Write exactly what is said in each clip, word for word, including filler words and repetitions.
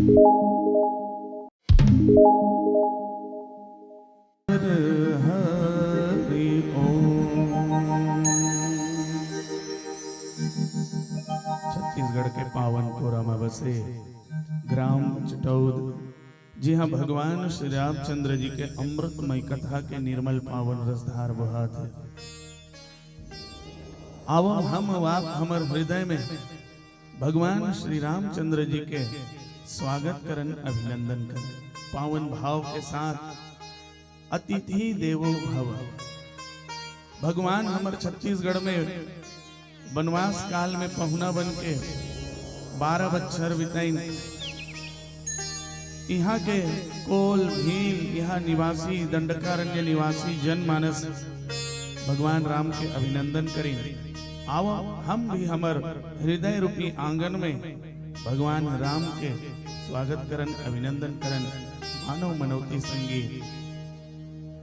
हरि ओम। छत्तीसगढ़ के पावन कोरा म बसे ग्राम चटौद, जिहां भगवान श्री रामचंद्र जी के अमृतमय कथा के निर्मल पावन रसधार बहत हे। आवव हम आप हमर हृदय में भगवान श्री रामचंद्र जी के स्वागत करन, अभिनंदन करन। पावन भाव के साथ अतिथि देवो भव। भगवान हमर छत्तीसगढ़ में बनवास काल में पहुना बन के बारह बच्छर बिताइन। इहाँ के कोल, भील, इहाँ निवासी, दंडकारण्य निवासी जनमानस भगवान राम के अभिनंदन करिन। आवव, हम भी हमर हृदय रूपी आंगन में भगवान राम के स्वागत करन, अभिनंदन करन। मानव मनौती संगी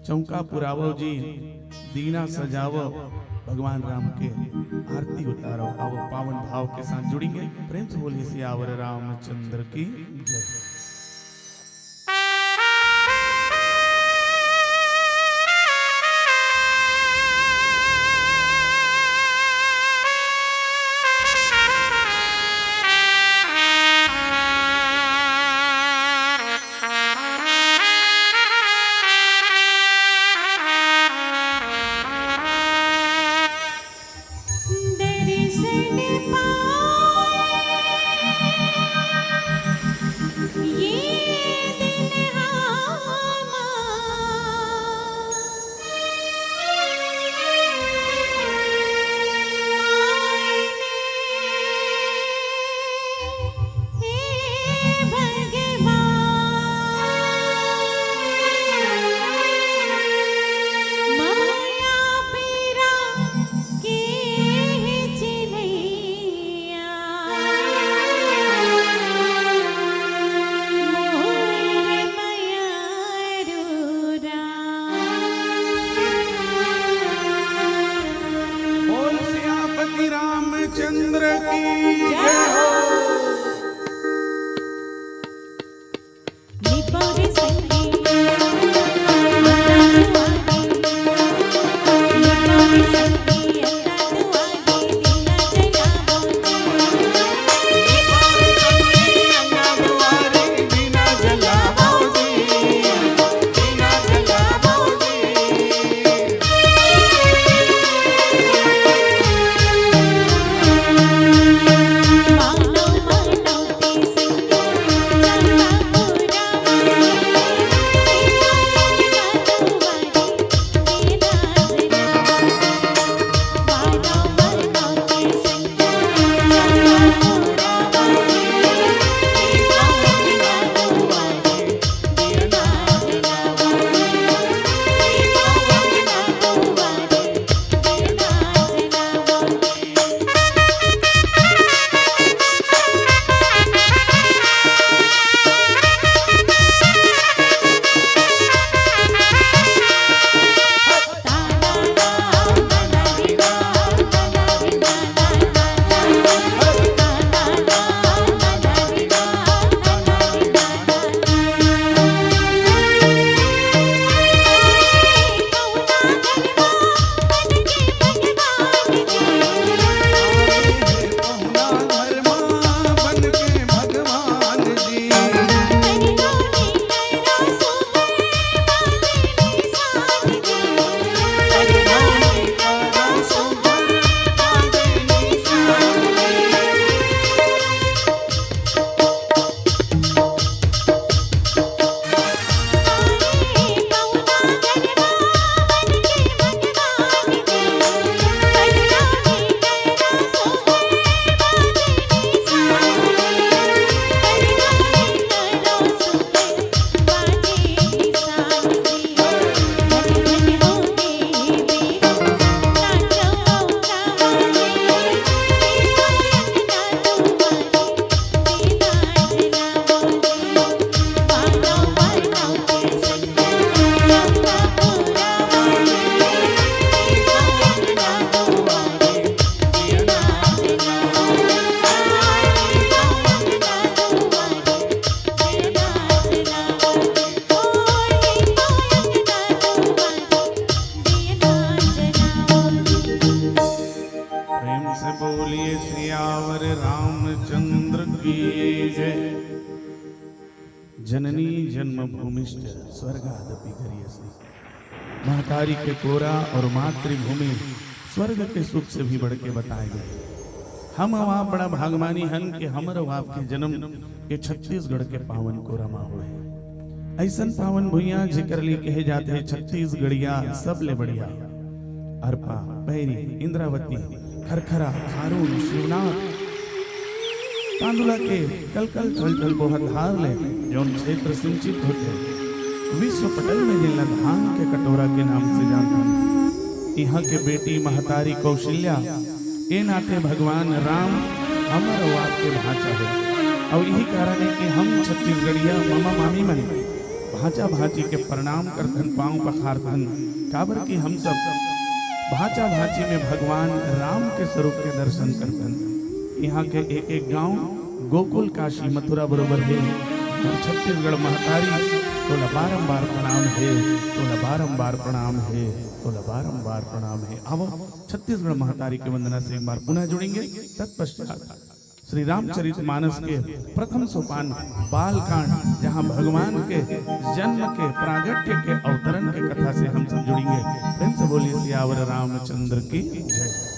चौका पुरावव जी, दीना सजावव, भगवान राम के आरती उतारव। आवव, पावन भाव के साथ जुड़ेंगे। प्रेम से बोलिए सियावर रामचंद्र की जय। जननी जन्मभूमिश्च स्वर्गादपि गरीयसी। महतारी के कोरा और मातृभूमि स्वर्ग के सुख से भी बढ़ के बताए गए। हम अउ आप बड़ा भागमानी हन कि हमर अउ आपके जन्म के छत्तीसगढ़ के पावन कोरा मा होए। अइसन पावन भुइयां जेकर लिए कहे जाथे छत्तीसगढ़िया सबले बढ़िया। अरपा, पैरी, इंद्रावती, खरखरा, खारून, शिवनाथ, तांदुला के कल कल छल छल बोहत धार ले जौन क्षेत्र सिंचित होथे, विश्व पटल में जेला धान के कटोरा के नाम से जानथन। इहाँ के बेटी महतारी कौशल्या, ए नाते भगवान राम हमर अउ आपके भांचा हे। अउ यही कारण हे कि हम छत्तीसगढ़िया ममा मामी मन भांचा भांची के प्रणाम करथन, पांव पखारथन, काबर कि हम सब भांचा भांची में भगवान राम के स्वरूप के दर्शन करथन। इहाँ के एक एक गांव गोकुल काशी मथुरा बरोबर हे। अउ छत्तीसगढ़ महतारी तोला बारंबार प्रणाम हे, तोला बारंबार प्रणाम हे, तोला बारंबार प्रणाम हे। आवो छत्तीसगढ़ महतारी के वंदना से एक बार पुनः जुड़ेंगे। तत्पश्चात श्री रामचरित मानस के प्रथम सोपान बालकांड, जहां भगवान के जन्म के, प्रागट्य के, अवतरण के कथा से हम सब जुड़ेंगे। प्रेम से बोलिए सियावर रामचंद्र की जय।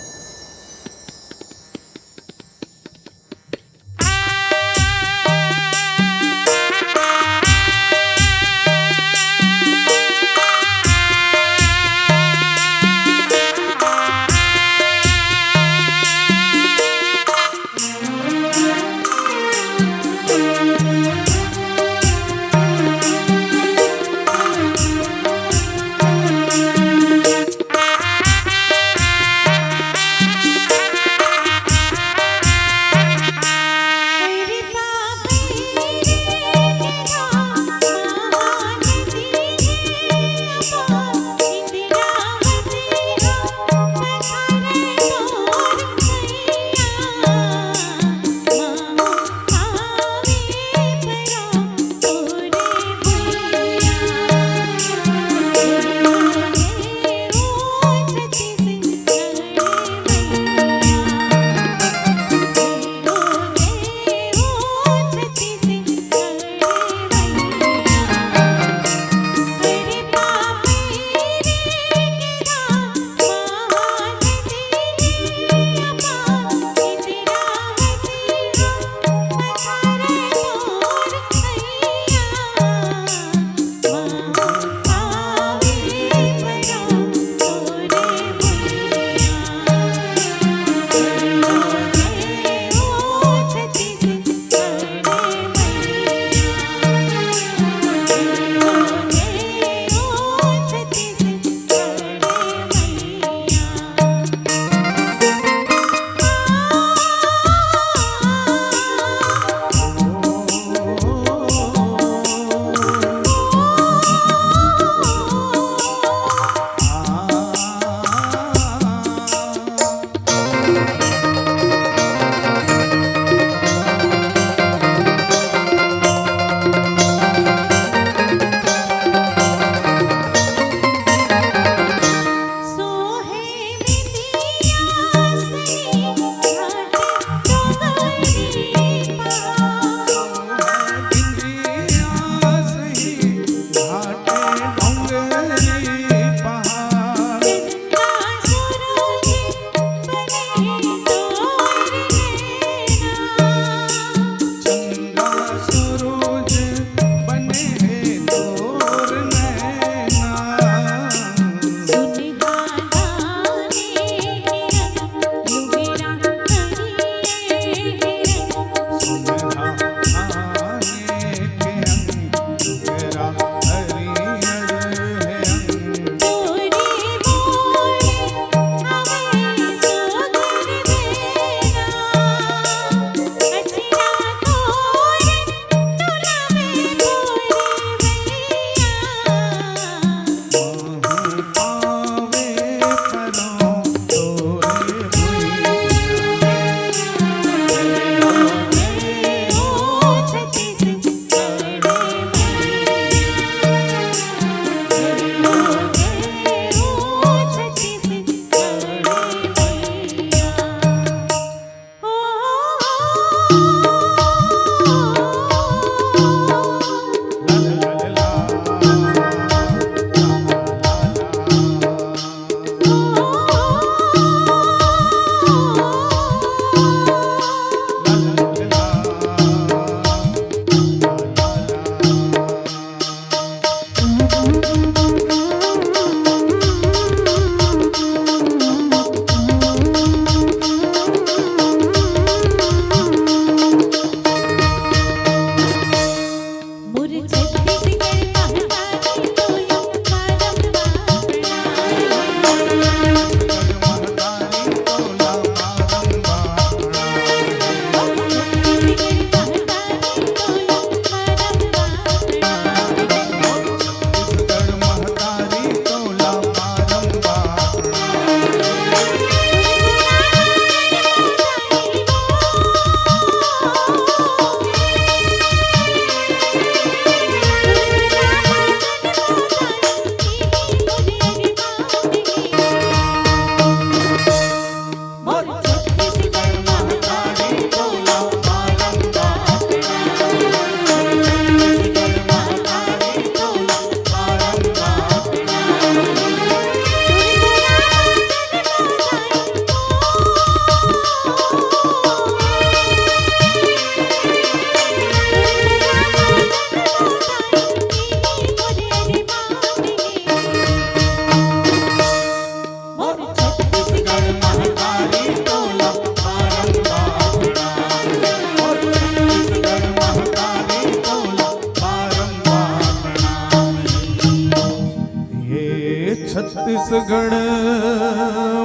छत्तीसगढ़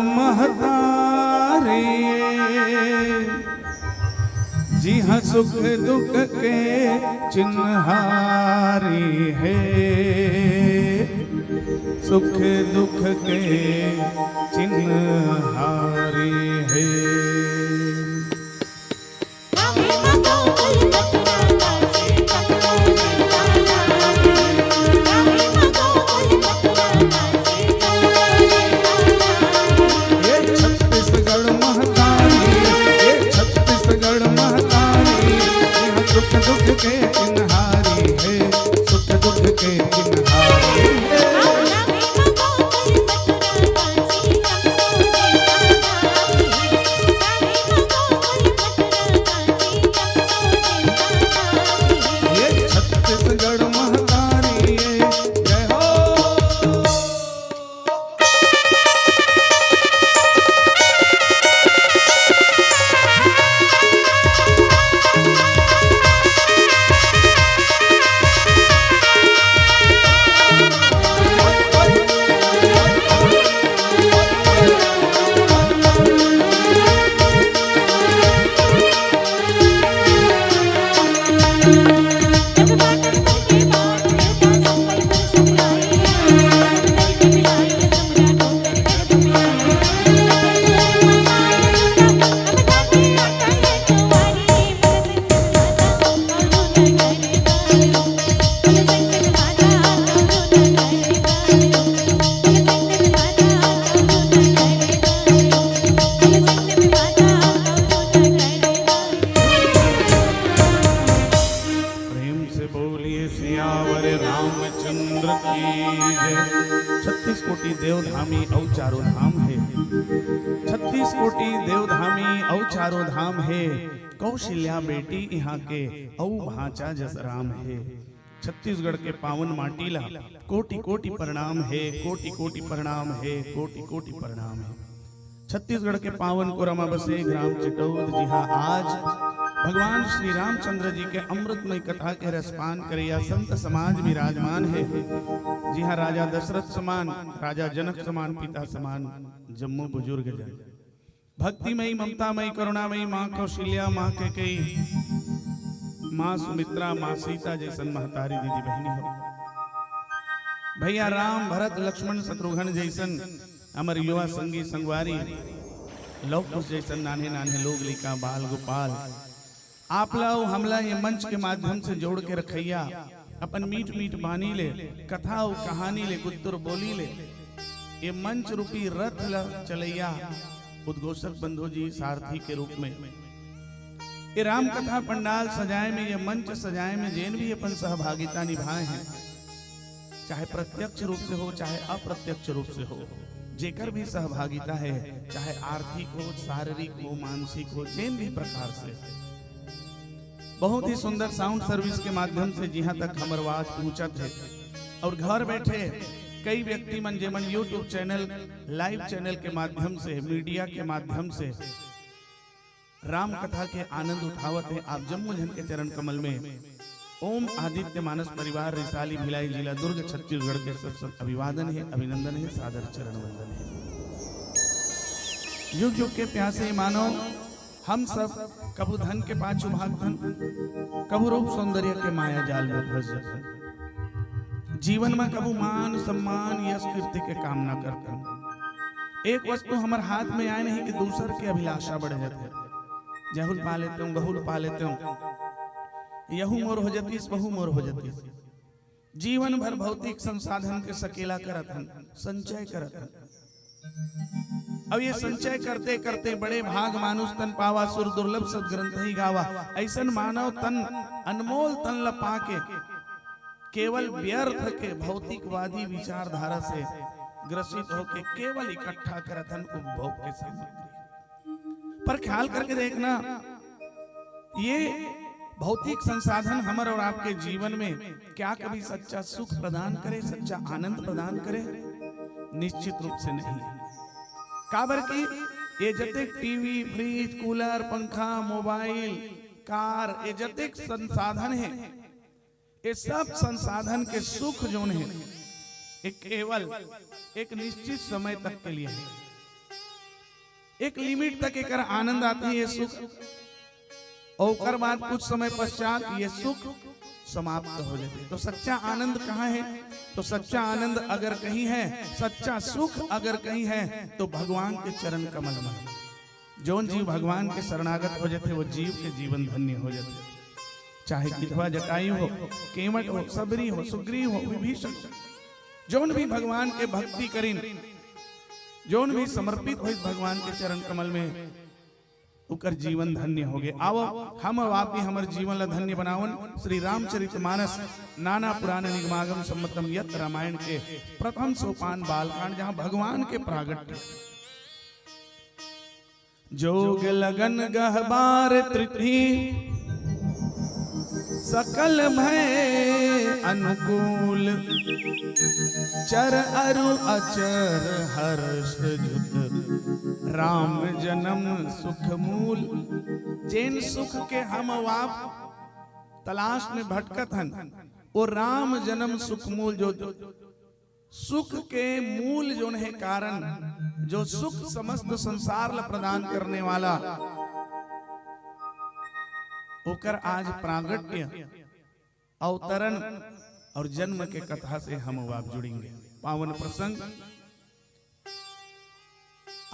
महतारी, जिहाँ सुख दुख के चिन्हारी हे, सुख दुख के चिन्हारी हे। ये छत्तीसगढ़ महतारी, ये छत्तीसगढ़ महतारी, यहाँ सुख दुख के चिन्हारी है, सुख दुख के चिन्हारी है। ये छत्तीसगढ़ महतारी है, जय हो। प्रेम से बोलिए सियावर रामचंद्र की जय। छत्तीस कोटि देवधामी अउ चारों धाम हे। छत्तीस कोटि देवधामी अउ चारों धाम हे। कौशल्या बेटी इहाँ के अउ भांचा जस राम हे। छत्तीसगढ़ के पावन माटी ला कोटि कोटि प्रणाम हे, कोटि कोटि प्रणाम हे, कोटि कोटि प्रणाम हे। छत्तीसगढ़ के पावन कोरा म बसे ग्राम चिटौद, जिहाँ आज भगवान श्री रामचंद्र जी के अमृतमय कथा के रसपान करैया संत समाज विराजमान हे, जिहाँ राजा दशरथ समान, राजा जनक समान, पिता समान जम्मो बुजुर्ग जन, भक्तिमयी, ममतामयी, करुणामयी माँ कौशल्या, माँ कैकेयी, माँ सुमित्रा, माँ सीता जैसन महतारी दीदी बहिनी हो। भैया राम, भरत, लक्ष्मण, शत्रुघ्न जैसन हमर युवा संगी संगवारी, लव कुश जैसन नान्हे नान्हे लोग, लइका, बाल, गोपाल, आप ला अउ हमला ये मंच के माध्यम से जोड़ के रखैया, अपन मीठ मीठ बानी ले, कथा अउ कहानी ले, गुत्तुर बोली ले, ये मंच रूपी रथ ला चलैया उद्घोषक बंधु जी सारथी के रूप में ये राम कथा पंडाल सजाए में, ये मंच सजाए में जेन भी अपन सहभागिता निभाए हैं, चाहे प्रत्यक्ष रूप से हो, चाहे अप्रत्यक्ष रूप से हो, जेकर भी सहभागिता है, चाहे आर्थिक हो, शारीरिक हो, मानसिक हो, जेन भी प्रकार से, बहुत ही सुंदर साउंड सर्विस के माध्यम से जिहां तक हमर आवाज पहुंचत हे और घर बैठे कई व्यक्ति मन जेमन YouTube चैनल, लाइव चैनल के माध्यम से, मीडिया के माध्यम से राम कथा के आनंद उठावत हे, आप जम्मो झन के चरण कमल में ओम आदित्य मानस परिवार, रिसाली भिलाई, जिला दुर्ग, छत्तीसगढ़ के सत सत अभिवादन हे, अभिनंदन हे, सादर चरण वंदन हे। युग युग के प्यासे मानव, हम सब कभू धन के पाछू भागथन, कभू रूप सौंदर्य के माया जाल में फंस जाथन। जीवन में कभू मान सम्मान यश कीर्ति के कामना करथन। एक वस्तु हमर हाथ में आए नहीं कि दूसर के अभिलाषा बढ़ जाथे। जहुल पा लेते हूँ, बहुल पा लेते हूँ, यहू मोर हो जतीस, बहू मोर हो जतीस। जीवन भर भौतिक संसाधन के सकेला करत हन, संचय करत हन। अब ये संचय करते करते बड़े भाग मानुष तन पावा, सुर दुर्लभ सद ग्रंथ ही गावा। ऐसन मानव तन, अनमोल तन ल पाके केवल व्यर्थ के भौतिकवादी विचारधारा से ग्रसित होके केवल इकट्ठा करत हन उपभोग के सामग्री। पर ख्याल करके देखना, ये भौतिक संसाधन हमर और आपके जीवन में क्या कभी सच्चा सुख प्रदान करे, सच्चा आनंद प्रदान करे? निश्चित रूप से नहीं। काबर कि ये जतेक टीवी, फ्रिज, कूलर, पंखा, मोबाइल, कार, ये जतेक संसाधन हे, ये सब संसाधन के सुख जोन हे, ये केवल एक निश्चित समय तक के लिए है। एक लिमिट तक एकर आनंद आती है, ये सुख, और ओकर बाद कुछ समय पश्चात ये सुख समाप्त हो जाते। तो सच्चा आनंद कहाँ है? तो सच्चा आनंद अगर कहीं है, सच्चा सुख अगर कहीं है, तो भगवान के चरण कमल में। जौन जीव भगवान के शरणागत हो जाते, वो जीव के जीवन धन्य हो जाते। चाहे गिधवा जटायु हो, केवट हो, सबरी हो, सुग्रीव हो, विभीषण हो, जौन भी भगवान के भक्ति करिन, जौन भी समर्पित होइस भगवान के चरण कमल में, ओकर जीवन धन्य होगे। आवो, हम अउ आप भी हमर जीवन ला धन्य बनावन। श्री रामचरित मानस, नाना पुराण निगमागम संवतम यत रामायण के प्रथम सोपान बालकांड, जहाँ भगवान के प्रागट्य। जोग लगन गहबार तृथी, सकल भय अनुकूल। चर अरु अचर हर्ष जुत, राम जन्म सुख मूल। जेन सुख के हम अउ आप तलाश में भटकत हन, वो राम जन्म सुख मूल, जो सुख के मूल जोन हे कारण, जो सुख समस्त संसार ला प्रदान करने वाला, ओकर आज प्रागट्य, अवतरण और जन्म के कथा से हम अउ आप जुड़ेंगे। पावन प्रसंग।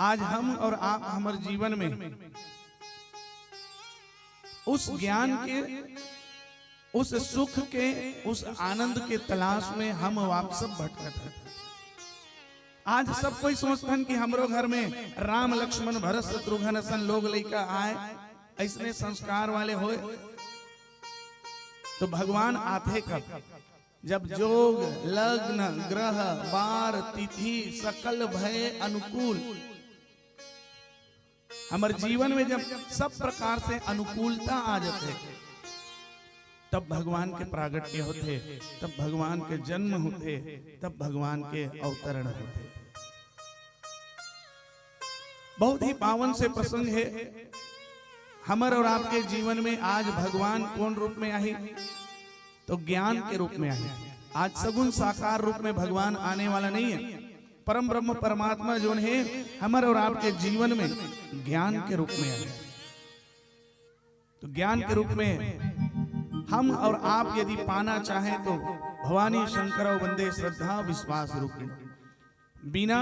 आज हम और आप हमर जीवन में उस ज्ञान के, उस सुख के, उस आनंद के तलाश में हम अउ आप सब भटकत हन। आज सब कोई सोचथन कि हमरो घर में राम, लक्ष्मण, भरत, शत्रुघ्न असन लोग लइका आए, अइसने संस्कार वाले होए। तो भगवान आथे कब? जब जोग, लग्न, ग्रह, बार, तिथि, सकल भय अनुकूल। हमर जीवन में जब सब प्रकार से अनुकूलता आ जाथे, तब भगवान के प्रागट्य होथे, तब भगवान के जन्म होथे, तब भगवान के अवतरण होथे। बहुत ही पावन से प्रसंग हे। हमर और आपके जीवन में आज भगवान कौन रूप में आही? तो ज्ञान के रूप में आही। आज सगुण साकार रूप में भगवान आने वाला नहीं है। परम ब्रह्म परमात्मा जोन हे, हमर और आपके जीवन में ज्ञान के रूप में आही। तो ज्ञान के रूप में हम और आप यदि पाना चाहें, तो भवानी शंकर अउ वंदे श्रद्धा विश्वास रूपिणी। बिना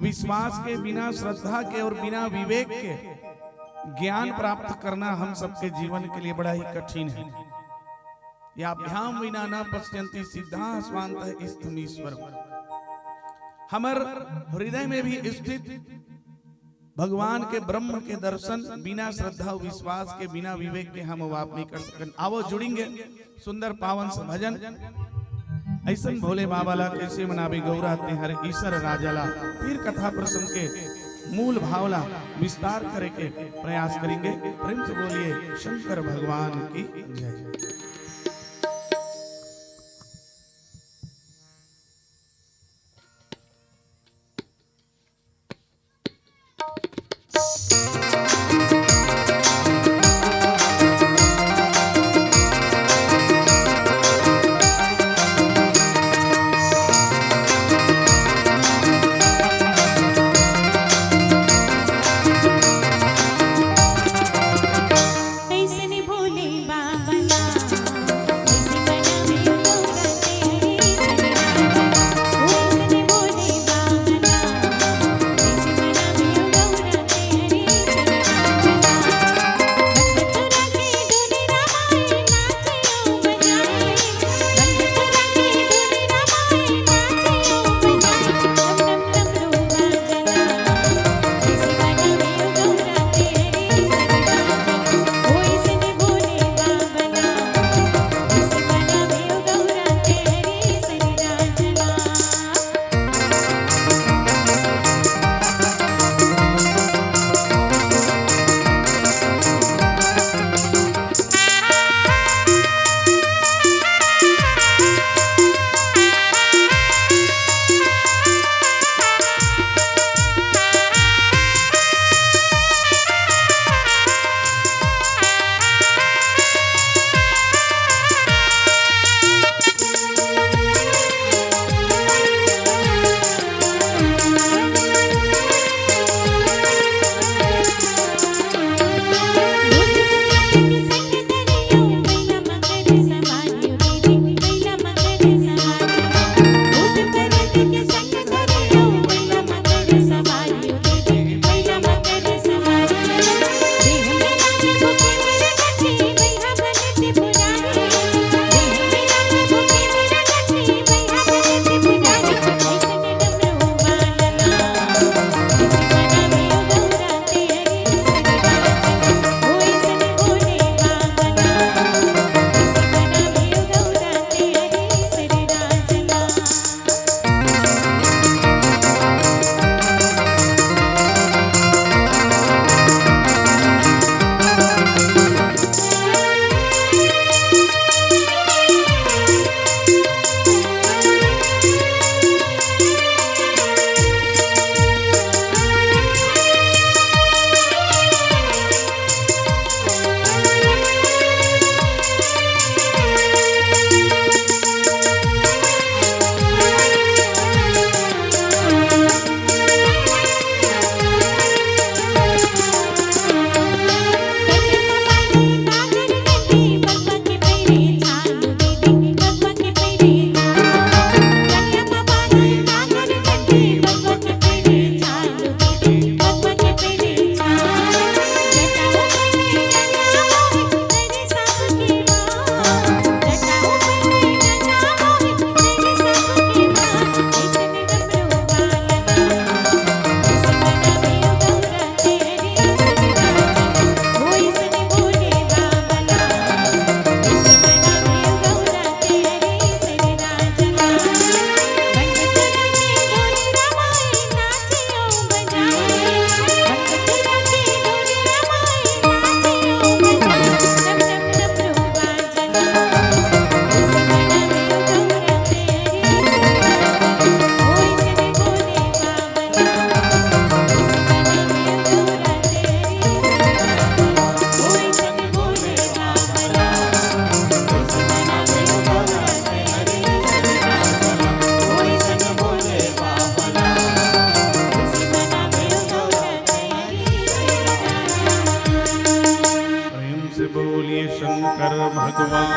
विश्वास के, बिना श्रद्धा के और बिना विवेक के ज्ञान प्राप्त करना हम सबके जीवन के लिए बड़ा ही कठिन है। याभ्याम विना न पश्यन्ति सिद्धा स्वान्तः स्थमीश्वरम्। हमर हृदय में भी स्थित भगवान के ब्रह्म के दर्शन बिना श्रद्धा विश्वास के, बिना विवेक के हम अउ आप नहीं कर सकन। आवो जुड़ेंगे सुंदर पावन से भजन। अइसन भोले बाबा ला कइसे मनाबे गौरा तेहर ईसर राजा ला। फिर कथा प्रसंग के मूल भाव ला विस्तार करे के प्रयास करेंगे। प्रेम से बोलिए शंकर भगवान की जय।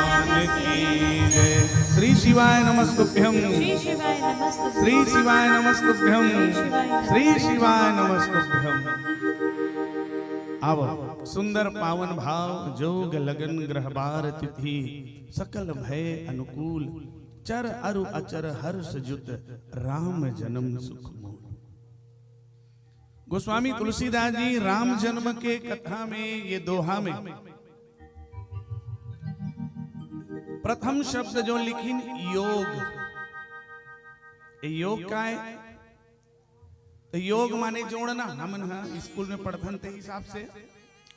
की जय। श्री शिवाय नमस्तुभ्यम। श्री शिवाय नमस्तुभ्यम। श्री शिवाय नमस्तुभ्यम। श्री शिवाय नमस्तुभ्यम। आव, सुंदर पावन भाव, जोग लगन ग्रह बार तिथि, सकल भय अनुकूल, चर अरु अचर हर्ष जुत, राम जन्म सुख मूल। गोस्वामी तुलसीदास जी राम जन्म के कथा में, ये दोहा में प्रथम शब्द जो लिखिन, योग। ये योग का है? तो योग माने जोड़ना, हमन ह स्कूल में पढ़थन ते हिसाब से,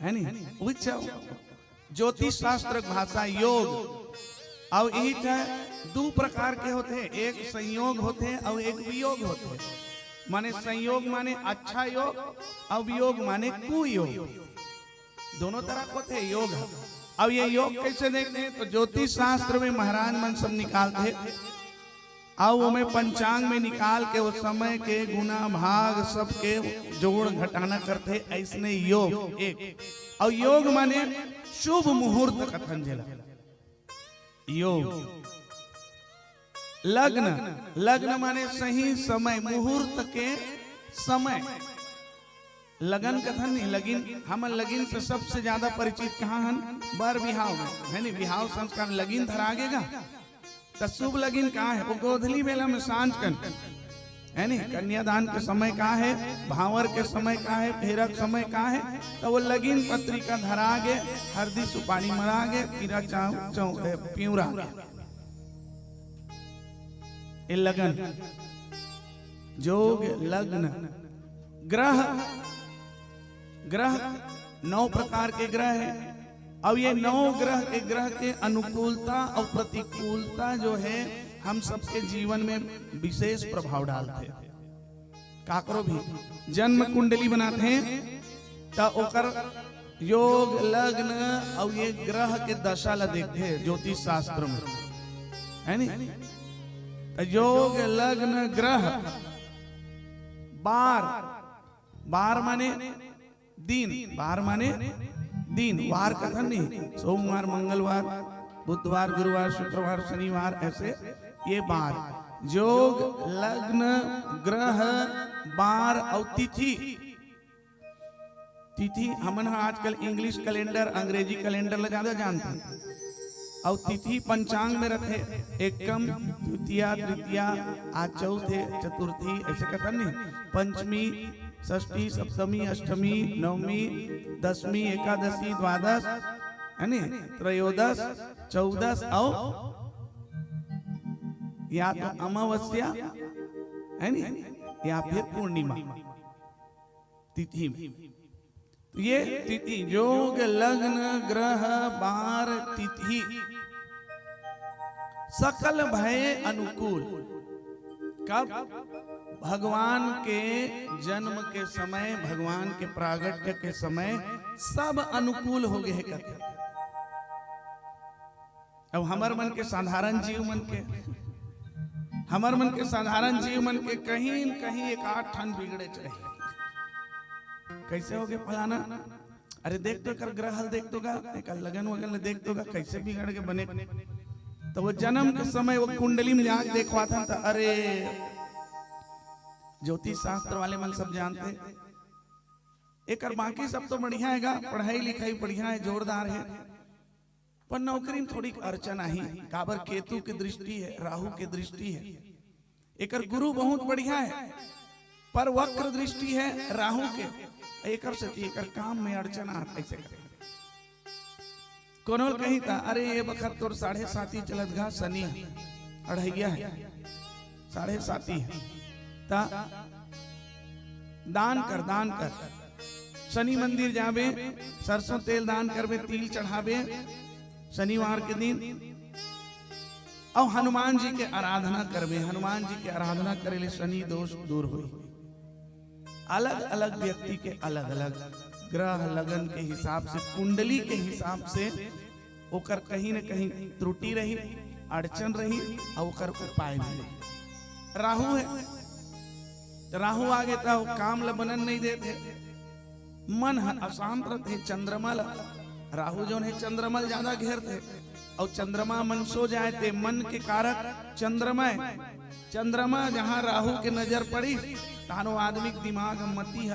है नी? उच्च ज्योतिष शास्त्र भाषा योग। अउ इही त दू प्रकार के होथे, एक संयोग होथे अउ एक वियोग होथे। माने संयोग माने अच्छा योग, अउ वियोग माने कुयोग। दोनों तरह के होथे योग ह। अब ये योग कैसे देखते हैं, तो ज्योतिष शास्त्र में महाराज मन सब निकालते, अउ ओमे पंचांग में निकाल के उस समय के गुना भाग सबके जोड़ घटाना करथे, ऐसने योग एक। अउ योग माने शुभ मुहूर्त कथन जेला। योग। लग्न, लग्न माने सही समय, मुहूर्त के समय। लगन कथन नहीं, लगिन, हमन लगिन से सबसे ज्यादा परिचित कहाँ हन? बर बिहाव में, है नी? बिहाव संस्कार लगिन धरा गे गा। त शुभ लगिन का है? वो गोधली बेला में सांझ कन, है नी? कन्यादान के समय का है? भांवर के समय का है? फेरा के समय का है? त वो लगिन पत्रिका धरा गे, हरदी सुपारी मरा गे, पीरा चाव, चौ, ए, पिंवरा गे। ए लगन, जोग, लग्न, ग्रह, ग्रह नौ प्रकार के ग्रह है। अब ये नौ ग्रह के, ग्रह के अनुकूलता और प्रतिकूलता जो है, हम सबके जीवन में विशेष प्रभाव डालथे। काकरो भी जन्म कुंडली बनाथे, त ओकर योग, लग्न अउ ये ग्रह के दशा ला देखथे ज्योतिष शास्त्र में, है नी? त योग, लग्न, ग्रह, बार, बार माने दिन, बार माने दिन, वार कथन नहीं, सोमवार, मंगलवार, बुधवार, गुरुवार, शुक्रवार, शनिवार, ऐसे ये बार। योग, लग्न, ग्रह, बार अउ तिथि। तिथि, हमन ह आजकल English calendar, अंग्रेजी calendar ला ज्यादा जानथन। अउ तिथि पंचांग में रथे, एकम, द्वितीया, तृतीया, आज चौथ हे, चतुर्थी, ऐसे कथन नहीं। पंचमी, षष्ठी, सप्तमी, अष्टमी, नवमी, दसमी, एकादशी, द्वादश, है नी, त्रयोदश, चौदश, अउ या तो अमावस्या, है नी, या फिर पूर्णिमा तिथि में। तो ये तिथि, योग, लग्न, ग्रह, बार, तिथि, सकल भय अनुकूल। कब? भगवान के जन्म के समय, भगवान के प्रागट्य के समय सब अनुकूल हो गए कथे। अब हमर मन के साधारण जीव मन के, हमर मन के साधारण जीव मन के कहीं न कहीं एक आध ठन बिगड़े चाहिए। कैसे हो गए फलाना? अरे देख तो एकर ग्रह ल देख तो गा, एकर लगन वगन ल देख तो गा, कैसे बिगड़ के बने। तो वो जन्म के समय वो कुंडली में जाके देखवाथन त अरे ज्योतिष शास्त्र वाले मन सब जानते। एकर बाकी सब तो बढ़िया हे गा, पढ़ाई लिखाई बढ़िया हे, जोरदार हे, पर नौकरी में थोड़ी अड़चन आही। काबर? केतु के दृष्टि हे, राहु के दृष्टि हे। एकर गुरु बहुत बढ़िया हे, पर वक्र दृष्टि हे राहु के, एकर सेती एकर काम में अड़चन आत, ऐसे कर। कोनो ल कही त, "अरे, ये बखत तोर साढ़े साती चलत गा, शनि ह, अढ़ैया हे, साढ़े साती हे, त दान कर, दान कर, शनि मंदिर जाबे, सरसों तेल दान करबे, तिल चढ़ाबे शनिवार के दिन, अउ हनुमान जी के आराधना करबे, हनुमान जी के आराधना करे ले शनि दोष दूर होही।" अलग-अलग व्यक्ति के अलग-अलग ग्रह लगन के हिसाब से, कुंडली के हिसाब से ओकर कहीं न कहीं त्रुटि रही, अड़चन रही, अउ ओकर उपाय भी रही। राहु हे, त राहु आगे त ओ काम ल बनन नहीं देत हे, मन ह अशांत रथे। चंद्रमा ल, राहु जोन हे, चंद्रमा ल ज्यादा घेरथे, अउ चंद्रमा मन सो जाए, ते मन के कारक चंद्रमा हे। चंद्रमा जहां राहु के नजर पड़ी, तहां ओ आदमी के दिमाग, मति ह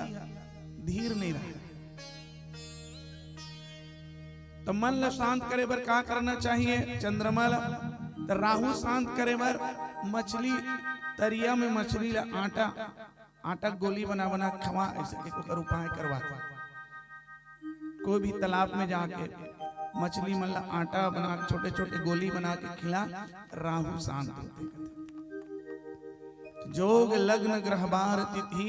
धीर नहीं रहे। तो मन ला शांत करे बर का करना चाहिए? चंद्रमा ला, तो राहु शांत करे बर मछली, तरिया में मछली ला आटा, आटा गोली बना बना खवा, ऐसे एक ओकर उपाय करवा। कोई भी तालाब में जाके मछली मन ला आटा बना, छोटे छोटे गोली बना के खिला, राहु शांत होथे। जोग लग्न ग्रह बार तिथि,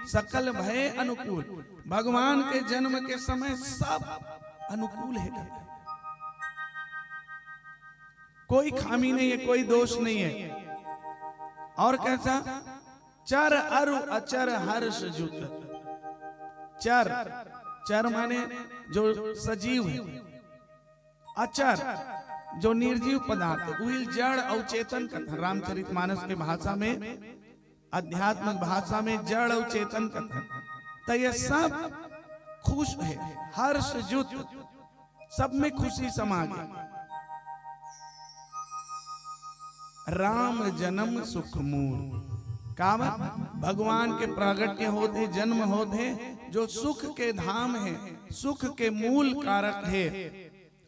सकल भय अनुकूल। भगवान के जन्म के समय सब अनुकूल हे कथे। कोई खामी नहीं है, कोई दोष नहीं है। और कैसा? चर अरु अचर हर्ष जुत। चर, चर माने जो सजीव है, अचर जो निर्जीव पदार्थ, उहिल जड़ अउ चेतन कथन। रामचरितमानस के भाषा में, आध्यात्मिक भाषा में जड़ अउ चेतन कथन। तो ये सब खुश है, हर्ष जुत, सब में खुशी समा गई। राम जन्म सुख मूल। काबर? भगवान के प्रागट्य होत हे, जन्म होत हे, जो सुख के धाम हे, सुख के मूल कारक हे,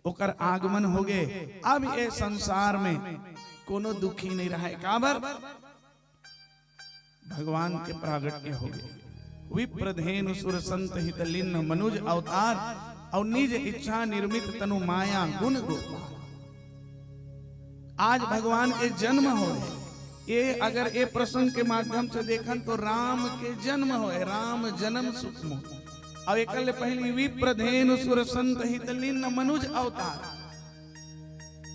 ओकर आगमन होगे। अब ये संसार में कोनो दुखी नहीं रहे। काबर? भगवान के प्रागट्य होगे। विप्र धेनु सुर संत हित लीन मनुज अवतार, अउ निज इच्छा निर्मित तनु माया गुण गोपाल। आज भगवान के जन्म होय, ये अगर ये प्रसंग के माध्यम से देखन तो राम के जन्म होय, राम जन्म सुख मूल। अउ एकर ले पहली विप्र धेनु सुर संत हित लीन मनुज अवतार।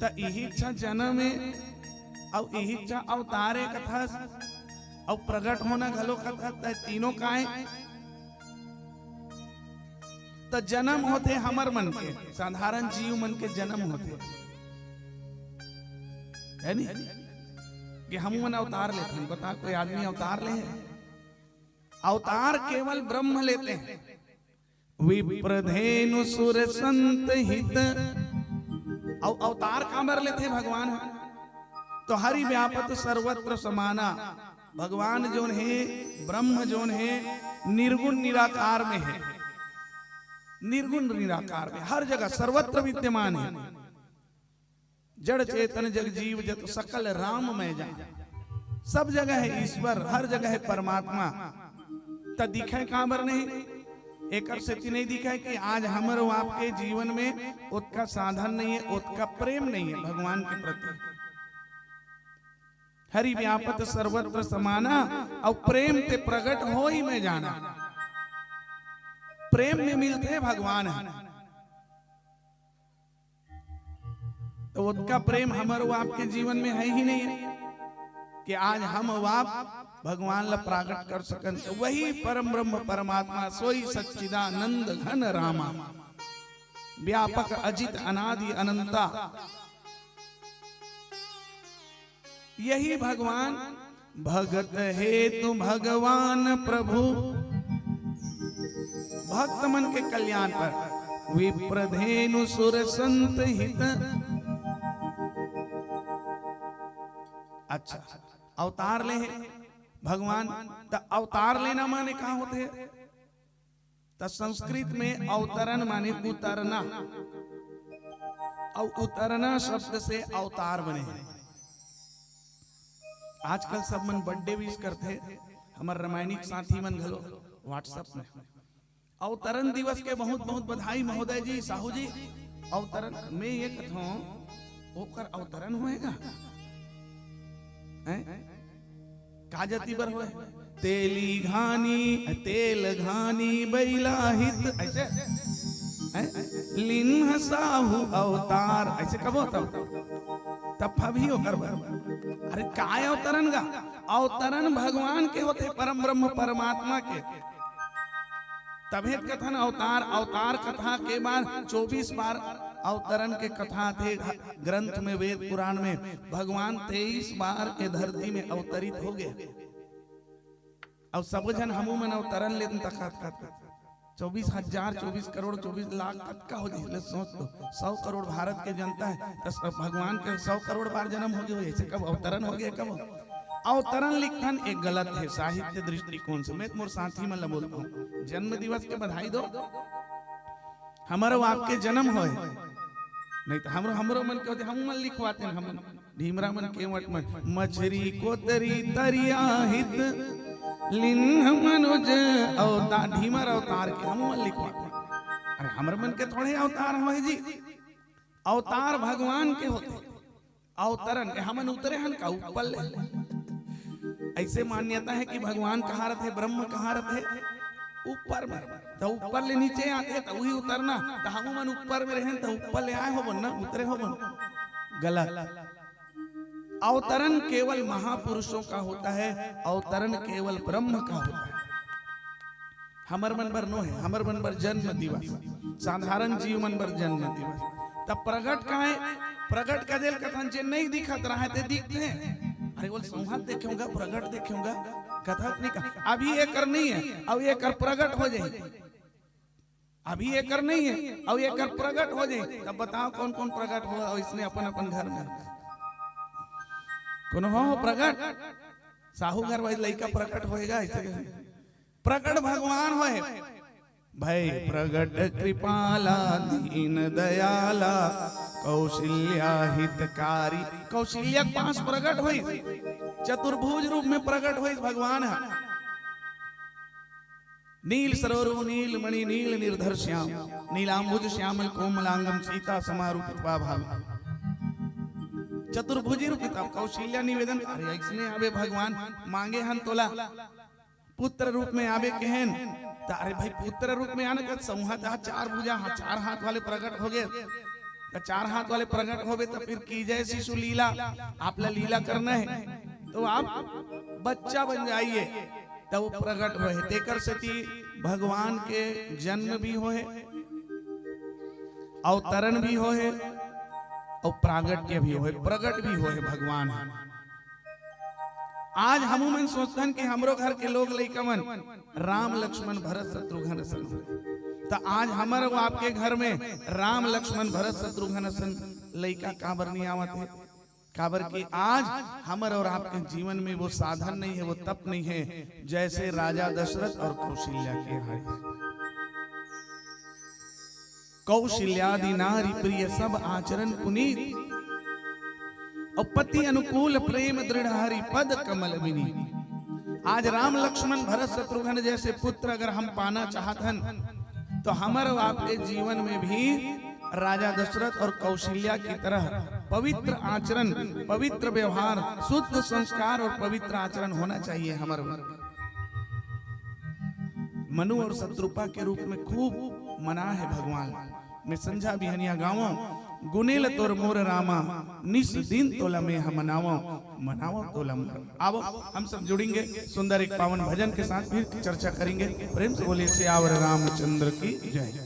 त इही इच्छा जन्म हे, अउ इही इच्छा अवतार हे कथस, अउ प्रगट होना घलो कथस, त तीनों काय? त जन्म होथे हमर मन के, साधारण जीव मन के जन्म होथे, है नी? कि हम मन अवतार लेथन, बता, कोई आदमी अवतार ले हे? अवतार केवल ब्रह्म लेते हैं। विप्र धेनु सुर संत हित। अउ अवतार काबर लेथे भगवान ह? तो हरि व्यापत सर्वत्र समाना। भगवान जोन हे, ब्रह्म जोन हे, निर्गुण निराकार में हे, निर्गुण निराकार में हर जगह सर्वत्र विद्यमान हे। जड़ चेतन जग जीव जत सकल राम मैं जान। सब जगह हे ईश्वर, हर जगह हे परमात्मा। त दिखे काबर नहीं? एकर सेती नहीं दिखे कि आज हमर अउ आपके जीवन में ओतका साधन नहीं हे, ओतका प्रेम नहीं हे भगवान के प्रति। हरि व्यापत सर्वत्र समाना, अउ प्रेम ते प्रगट होई मैं जाना। प्रेम में मिलथे भगवान ह। तो ओतका प्रेम हमर अउ आपके जीवन में हे ही नहीं कि आज हम अउ आप भगवान ला प्रागट कर सकन। तो वही परम ब्रह्म परमात्मा, सोई सच्चिदानंद घन रामा, व्यापक अजित अनादि अनंता। यही भगवान, भगत हेतु भगवान प्रभु, भक्त मन के कल्याण पर, विप्र धेनु सुर संत हित। अच्छा, अवतार ले हे भगवान, त अवतार लेना माने का होथे? त संस्कृत में अवतरण माने उतरना, अउ उतरना शब्द से अवतार बने हे। आजकल सब मन birthday wish करथे, हमर रामायणिक साथी मन घलो WhatsApp में। अवतरण दिवस के बहुत बहुत बधाई महोदय जी, साहू जी। अवतरण में ये कथों, ओकर अवतरण होएगा? हैं? का जाति बर होए? तेली घानी, तेल घानी बैला हित, ऐसे? हैं? लिन्ह साहू अवतार, ऐसे कबो तब? तब फबही ओकर बर। अरे काय अवतरण गा? अवतरण भगवान के होथे, परम ब्रह्म परमात्मा के। तभे त कथन अवतार, अवतार कथा के बाद चौबीस बार अवतरण के कथा थे ग्रंथ में, वेद पुराण में। भगवान तेईस बार ए धरती में अवतरित हो गए। अउ सब झन हमू मन अवतरण लेन तखत खत। चौबीस हजार, चौबीस करोड़, चौबीस लाख, कतका हो जाही? ले सोच तो, सौ करोड़ भारत के जनता हे, त स-, भगवान के सौ करोड़ बार जन्म हो गे होही, अइसे कब अवतरण हो गे, कब? अवतरण लिखथन, ये गलत हे साहित्य दृष्टिकोण से। मैं तो मोर साथी मन ला बोलत हूँ, जन्म दिवस के बधाई दो, हमर अउ आपके जन्म होय, नहीं तो हमरो, हमरो मन के होथे, हम मन लिखवाते हैं, हम ढीमरा मन के वट में, मछरी कोतरी तरिया हित लिन्ह मनुज अवतार, ढीमर अवतार के हम मन लिखवाते हैं। अरे, हमर मन के थोड़े अवतार होय जी, अवतार भगवान के होथे। अवतरण, ए, हमन उतरे हन का ऊपर ले? अइसे मान्यता हे कि भगवान कहाँ रथे, ब्रह्म कहाँ रथे? ऊपर में। त ऊपर ले नीचे आथे, त उही उतरना। त हमू मन ऊपर में रहेन, त ऊपर ले आए होबन ना, उतरे होबन। गलत। अवतरण केवल महापुरुषों का होता है, अवतरण केवल ब्रह्म का होता है। हमर मन बर नो हे, हमर मन बर जन्म दिवस, साधारण जीव मन बर जन्म दिवस। त प्रगट काहे? प्रगट कदेल कथन, जे नहीं दिखत रहे ते दिखथे। अरे बोल, संहत देखे होगा, प्रगट देखे होगा, कथक नहीं का। अभी एकर नहीं हे, अउ एकर प्रगट हो जाही। अभी एकर नहीं हे, अउ एकर प्रगट हो जाही। तब बताओ कौन कौन प्रगट हो, अउ इसने अपन अपन घर में कोनो हो, हो प्रगट? साहू घर वाली लइका प्रगट होएगा, ऐसे कहे। प्रगट भगवान होय। भय प्रगट कृपाला दीन दयाला कौशल्या हितकारी। कौशल्या के पास प्रगट होइस, चतुर्भुज रूप में प्रगट होइस भगवान ह। नील सरोरु नील मणि नील निर्धर श्याम, नीलांबुज श्यामल कोमलांगम सीता समारूपित भाव। चतुर्भुजी रूपित। अब कौशल्या निवेदन, अरे अइसने आबे भगवान, मांगे हन तोला पुत्र रूप में आबे कहेन, त अरे भाई पुत्र रूप में आना, त संहत हा, चार भुजा हा, चार हाथ वाले प्रगट हो गए, त चार हाथ वाले प्रगट होबे त फिर कीजय शिशु लीला, आप ला लीला करना हे, तो आप बच्चा बन जाइए, त वो प्रगट होए हे। तेकर सेती भगवान के जन्म भी होए, अवतरण भी होए, अउ प्रागट्य भी होए, प्रगट भी होए भगवान। आज हमू मन सोचथन कि हमरो घर के लोग लइका मन राम लक्ष्मण भरत शत्रुघ्न असन होए, त आज हमर अउ आपके घर में राम लक्ष्मण भरत शत्रुघ्न असन लइका काबर नहीं आवत हे? काबर कि आज हमर अउ आपके जीवन में वो साधन नहीं हे, वो तप नहीं हे, जैसे राजा दशरथ अउ कौशल्या के हे। कौशल्यादि नारी प्रिय सब आचरण पुनीत, अउ पति अनुकूल प्रेम दृढ़ हरि पद कमल विनीत। आज राम लक्ष्मण भरत शत्रुघ्न जैसे पुत्र अगर हम पाना चाहत हन, तो हमर अउ आपके जीवन में भी राजा दशरथ अउ कौशल्या की तरह पवित्र आचरण, पवित्र व्यवहार, शुद्ध संस्कार अउ पवित्र आचरण होना चाहिए हमर मन। मनु अउ शतरूपा के रूप में खूब मनाए हे भगवान। मैं संझा बिहनिया गावों, गुनेल तोर मोर रामा, निस दिन तोला मैं ह मनावों, मनावों तोला मोर। आवो, हम सब जुड़ेंगे सुंदर एक पावन भजन के साथ, फिर चर्चा करेंगे। प्रेम से बोलिए सियावर रामचंद्र की जय।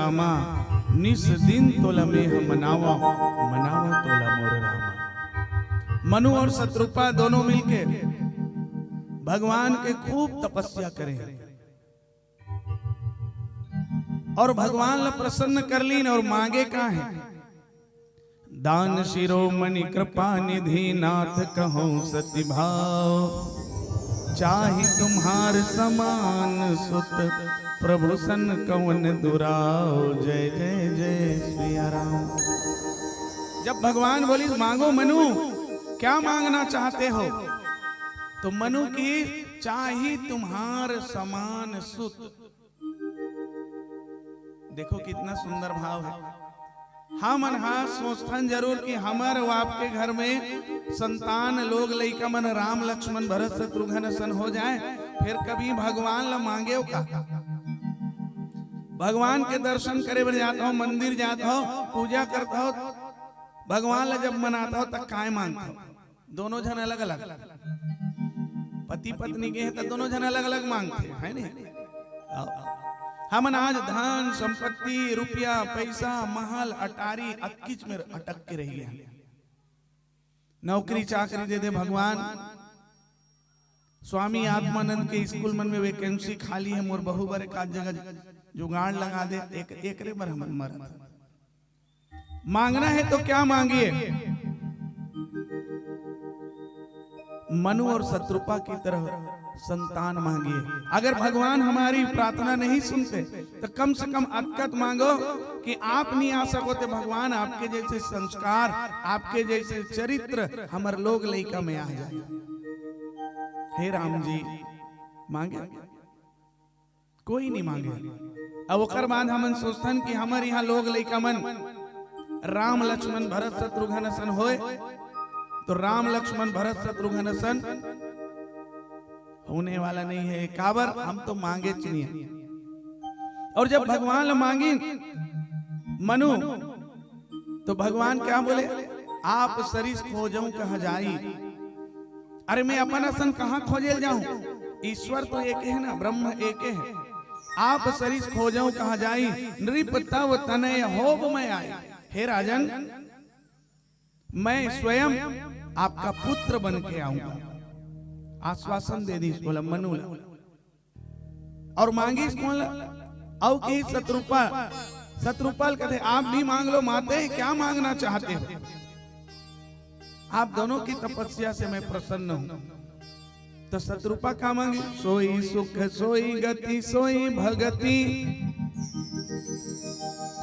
रामा, निस दिन तोला मेह मनावा, मनावा तोला मोर रामा। मनु और शतरूपा दोनों मिलके भगवान के खूब तपस्या करे और भगवान ला प्रसन्न कर लीन और मांगे का हे? दान शिरोमणि कृपा निधि नाथ कहूँ सति भाव। चाही तुम्हार समान सुत प्रभु सन कवन दुराव। जय जय जय सिया राम। जब भगवान बोलिस, "मांगो मनु, क्या मांगना चाहते हो?" तो मनु की, "चाही तुम्हार समान सुत।" देखो कितना सुंदर भाव हे। हमन हा सोचथन जरूर कि हमर अउ आपके घर में संतान, लोग लइका मन राम लक्ष्मण भरत शत्रुघ्न असन हो जाए, फिर कभी भगवान ला मांगेव का? भगवान के दर्शन करे बर जात हव, मंदिर जात हव, पूजा करत हव, भगवान ला जब मनात हव त काय मांगत हव? दोनों झन अलग-अलग। पति-पत्नी के हे, त दोनों झन अलग-अलग मांगथे, हे नी? आओ। हमन आज धन, संपत्ति, रुपया, पैसा, महल, अटारी, अतकिच में अटक के रह गे हन। नौकरी चाकरी दे दे भगवान। स्वामी आत्मानंद के स्कूल मन में vacancy खाली हे, मोर बहू बर एकाध जगह जुगाड़ लगा दे। एक, एकरे बर हमन मरत हन। मांगना है तो क्या मांगिए? मनु और शतरूपा की तरह संतान मांगिए। अगर भगवान हमारी प्रार्थना नहीं सुनते तो कम से कम अतका त मांगो कि आप नहीं आ सको तो भगवान आपके जैसे संस्कार, आपके जैसे चरित्र हमर लोग लइका में आ जाए। हे राम जी, मांगे? कोई नहीं मांगे। अब ओकर बाद हमन सोचथन कि हमर यहाँ लोग लइका मन राम लक्ष्मण भरत शत्रुघ्न असन होए, तो राम लक्ष्मण भरत शत्रुघ्न असन होने वाला नहीं है। काबर? हम तो मांगेच नहीं है। और जब भगवान ला मांगिन मनु, तो भगवान क्या बोले? "आप सरिस खोजहु कहाँ जाई।" अरे, मैं अपन असन कहाँ खोजे ल जाहूं? ईश्वर तो एक है ना, ब्रह्म एक है। "आप सरिस खोजहु कहाँ जाई, नृप तव तनय होब मैं आई।" हे राजन, मैं स्वयं आपका पुत्र बन के आऊंगा। आश्वासन दे दिस ओला, मनु ला। और मांगिस कोन ला? अउ कहिस शतरूपा, शतरूपा ल कथे, "आप भी मांग लो माते, क्या मांगना चाहते हो? आप दोनों की तपस्या से मैं प्रसन्न हूं।" तो शतरूपा का मांगी? "सोई सुख सोई गति सोई भगति,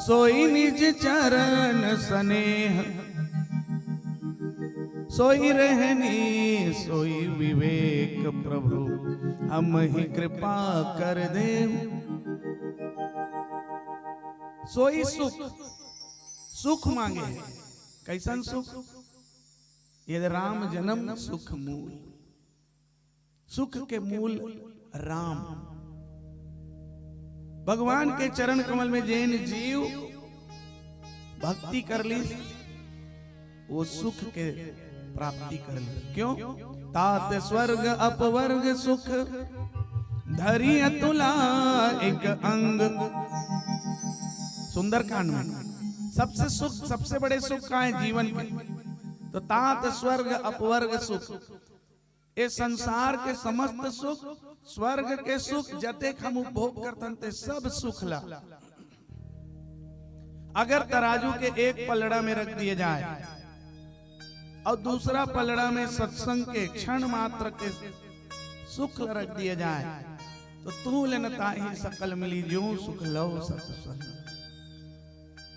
सोई निज चरण स्नेह, सोई रहनी सोई विवेक प्रभु, हमहि कृपा कर देव।" सोई सुख, सुख मांगे हे। कैसन सुख? ये राम जन्म सुख मूल। सुख के मूल राम। भगवान के चरण कमल में जेन जीव भक्ति कर लिस, वो सुख के प्राप्ति कर लिस। क्यों? तात स्वर्ग अपवर्ग सुख, धरि अतुला एक अंग। सुंदरकांड में सबसे सुख, सबसे बड़े सुख का है जीवन के? तो तात स्वर्ग अपवर्ग सुख। ए संसार के समस्त सुख, स्वर्ग के सुख, जतेक हम उपभोग करथन, ते सब सुख ला अगर तराजू के एक पलड़ा में रख दिए जाए और दूसरा पलड़ा में सत्संग के क्षण मात्र के सुख ला रख दिए जाए, तो तू लेन ताही सकल मिली, जो सुख लव सत्संग।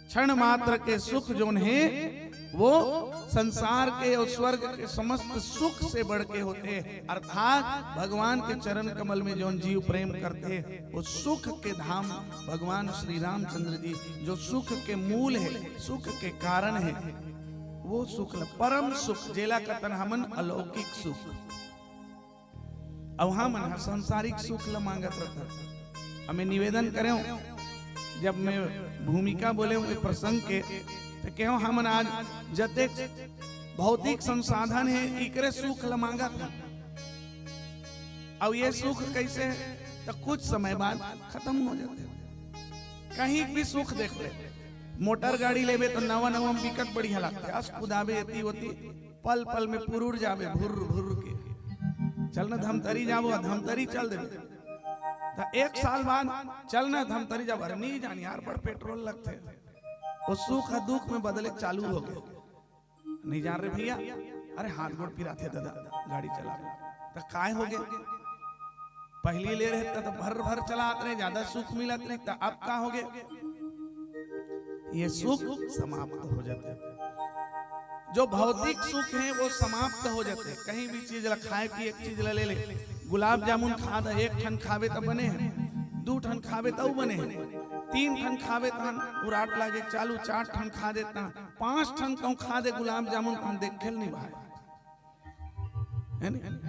क्षण मात्र के सुख जोन हे, वो संसार के और स्वर्ग के समस्त सुख से बढ़ के होथे। अर्थात भगवान के चरण कमल में जोन जीव प्रेम करथे, वो सुख के धाम भगवान श्री रामचंद्र जी, जो सुख के मूल हे, सुख के कारण हे, वो सुख ल-, परम सुख, जेला कथन हमन अलौकिक सुख। अउ हमन ह सांसारिक सुख ल मांगत रथन। अउ मैं निवेदन करेंव, जब मैं भूमिका बोलेंव ए प्रसंग के, त कहेंव, हमन आज जतेक भौतिक संसाधन हे, इकरे सुख ल मांगत हन। अउ ये सुख कैसे? त कुछ समय बाद खत्म हो जाथे। कहीं भी सुख देख ले, मोटर गाड़ी लेबे तो नवा नवा में बिकट बढ़िया लगथे। अस कुदाबे एती ओती, पल पल में पुरुर जाबे भुर्र भुर्र के। चल न धमतरी जाबो, धमतरी चल देबे। त एक साल बाद चल न धमतरी जाबो, अरे नहीं जान यार, बड़ पेट्रोल लगथे। वो सुख ह दुख में बदले चालू हो गए। नहीं जान रे भैया, अरे हाथ गोड़ पिराथे दादा गाड़ी चलावे। त काय हो गए? पहली ले रहे त, त भर भर चलात रहे, ज्यादा सुख मिलत रहे, त अब का हो गए? ये सुख समाप्त हो जाते। जो भौतिक सुख है वो समाप्त हो जाते। कहीं भी चीज ला खाए की एक चीज ला ले ले, गुलाब जामुन खा दे, एक ठन खाबे त बने है, दू ठन खाबे त बने है, तीन ठन खाबे तहन उराट लागे चालू, चार ठन खा देता, पांच ठन कहूं खा दे गुलाब जामुन तहन देखे ल नहीं भाई, है नहीं?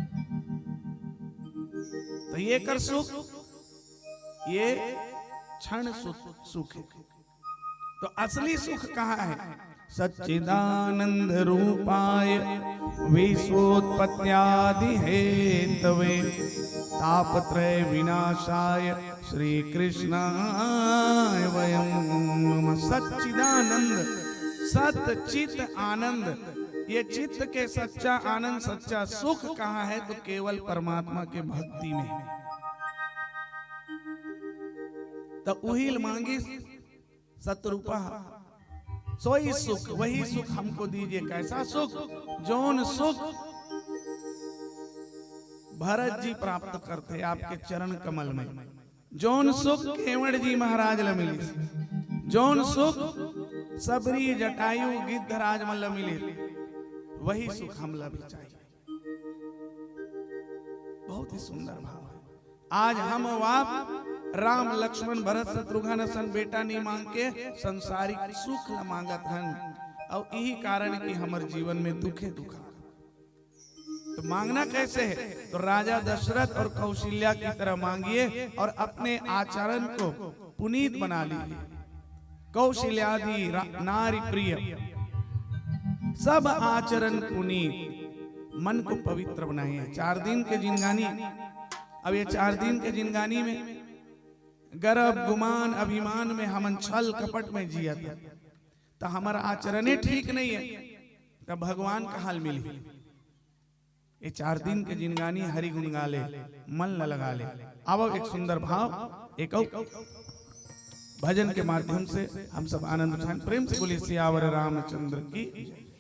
तो ये कर सुख, ये क्षण सुख, सुख है। तो असली सुख कहाँ है? सच्चिदानंद रूपाय विश्वोत्पत्त्यादि हेतवे तापत्रय विनाशाय श्री कृष्णाय वयम नमः। सच्चिदानंद, सत चित आनंद, ये चित्त के सच्चा आनंद, सच्चा सुख कहाँ है? तो केवल परमात्मा के भक्ति में है। त उही ल मांगिस सतरूपा, सोई सुख, वही सुख हमको दीजिए। कैसा सुख? जौन सुख भरत जी प्राप्त करथे आपके चरण कमल में, जौन सुख केवड़ जी महाराज ल मिलिस, जौन सुख सबरी जटायु गिद्धराज मन ल मिलिस, वही सुख हमला भी चाहिए। बहुत ही सुंदर भाव है। आज हम अउ आप राम लक्ष्मण भरत शत्रुघ्न असन बेटा नहीं मांग के संसारिक सुख ल मांगत हन, अउ यही कारण कि हमर जीवन में दुखे दुखा। तो मांगना कैसे है? तो राजा दशरथ और कौशल्या की तरह मांगिए और अपने आचरण को पुनीत बना लीजिए। कौशल्यादि रा-, नारी प्रिय, सब आचरण पुनीत, मन को पवित्र बनाइए। चार दिन के जिंदगानी, अब ये चार दिन के जिंदगानी में गर्व, गुमान, अभिमान में हमन छल कपट में जियत, त हमर आचरणे ठीक नहीं है, त भगवान कहाँ ल मिलही? ये चार दिन के जिंदगानी हरि गुण गा ले, मन ल लगा ले। आवो एक सुंदर भाव, एक अउ भजन के माध्यम से हम सब आनंद उठाएं। प्रेम से बोलिए सियावर रामचंद्र की जय।